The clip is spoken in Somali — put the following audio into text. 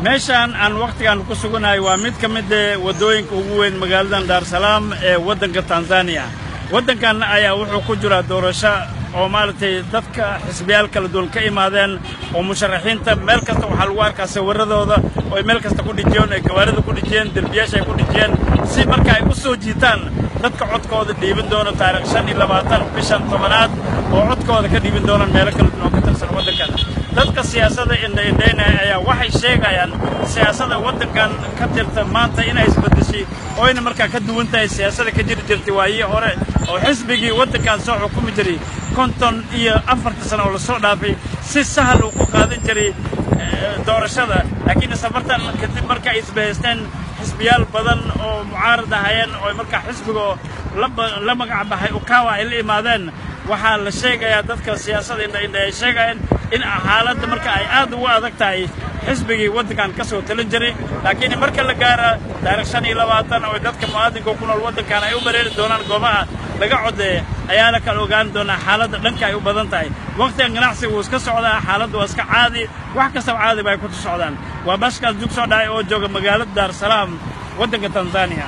Meeshaan aan wakhtigan ku suganahay waa mid ka mid ah waddooyinka ugu weyn magaaladan Daar Salaam ee waddanka Tanzania. Waddankan ayaa wuxuu ku jiraa doorasho oo maaragtay dadka xisbiyaal kala duwan ka imaadeen oo musharaxiinta meel kasta waxaa lagu arkaa sawiradooda oo ay meel kasta ku dhijiyeen, ay gawaarida ku dhijiyeen, derbiyaasha ay ku dhijiyeen, si marka ay u soo jiitaan dadka codkooda dhiibin doono taariikh 25 bishan 10aad oo codkooda ka dhiibin doonaan meelo kala duwan oo ka tirsan waddankan. Dadka siyaasadda indha-indhaynaya ayaa waxay sheegayaan siyaasadda waddankan ka jirta maanta inay isbeddeshay oo ayna markaa ka duwan tahay siyaasadda ka jiri jirtay waayihii hore oo xisbigii waddankan soo xukumi jiray 54-ta sano oo lasoo dhaafay si sahal uu ku qaadan jiray doorashada. Laakiin safartan kadib marka ay isbahaysteen xisbiyaal badan oo mucaarad ahayeen oo markaa xisbiga la magac baxay Ukawa ay la imaadeen, waxaa la sheegayaa dadka siyaasadda indha-indha ay sheegayaan in xaaladda marka ay aad ugu adag tahay xisbigii waddankan ka soo talin jiray. Laakiin marka la gaara taarikh 25 oo dadka mu'aadinka ku nool waddankan ay u bareeri doonaan goobaha laga codeeya ayaa la kala ogaan doonaa xaaladda dhanka ay u badan tahay. Wakhtigan ganacsiga wuu iska socdaa, xaaladdu waa iska caadi, wax kastaba caadi ba ay ku socdaan. Waa bashkaas jug soo dhacay oo jooga magaalada Daar Salaam, waddanka Tanzania.